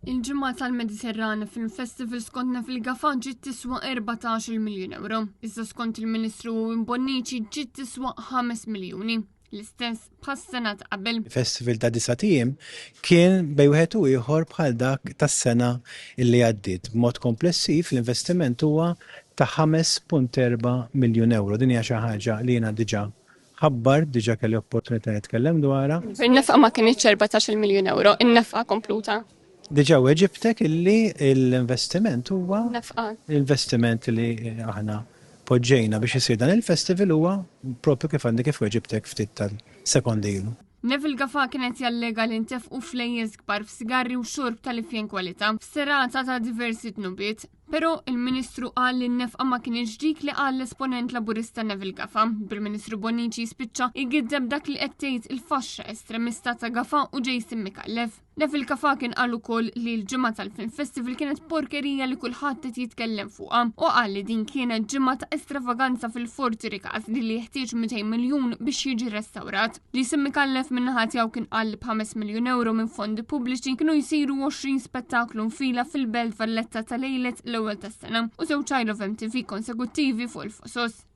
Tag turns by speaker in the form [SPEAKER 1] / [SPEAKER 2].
[SPEAKER 1] Il-ġimgħa tal-Mediterran Film Festival skont Neville Gafa ġiet tiswa 14 miljun euro. Iżda skont il-Ministru Owen Bonnici ġiet tiswa 5 miljuni. L-istess bħas-sena ta' qabel.
[SPEAKER 2] Festival ta' disat ijiem kien bejn wieħed u ieħor bħal dak tas-sena li għaddiet. B'mod komplessiv l-investiment huwa ta' 5.4 miljun euro. Din hija xi ħaġa li jiena diġà ħabbart, diġà kelli opportunità nitkellem dwarha.
[SPEAKER 1] In-nefqa ma kinitx 14-il miljun euro, in-nefqa kompluta.
[SPEAKER 2] Diġà weġibtek illi l-investiment huwa. Nefqa. L-investiment li aħna poġġejna biex isir dan il-festival huwa propju kif għandi kif weġibtek ftit tal-sekondi ilu.
[SPEAKER 1] Neville Gafà kien qed jallega li ntefqu flejjes kbar f'sigarri u xorb tal-ifjen kwalità f'serata ta' diversi dnubiet. Però il-Ministru qal li n-nefqa ma kinitx dik li qal l-esponent Laburista Neville Gafà, bil-Ministru Bonnici jispiċċa jgiddeb dak li qed tgħid il-faxxa estremista ta' Gafà u Jason Micallef. Neville Gafà kien qal ukoll li l-ġimgħa tal-Film Festival kienet porkerija li kulħadd qed jitkellem fuqha u qal li din kienet ġimgħa ta' estravaganza fil-Forti Ricasli li jeħtieġ 200 miljun biex jiġi restawrat. Jason Micallef min-naħa tiegħu kien qal li b'5 miljun euro minn fondi pubbliċi kienu jsiru 20 spettaklu nfila fil-Belt Valletta ta' lejlet l-ewwel tas-sena u żewġ Isle of MTV konsekuttivi fuq il-Fosos.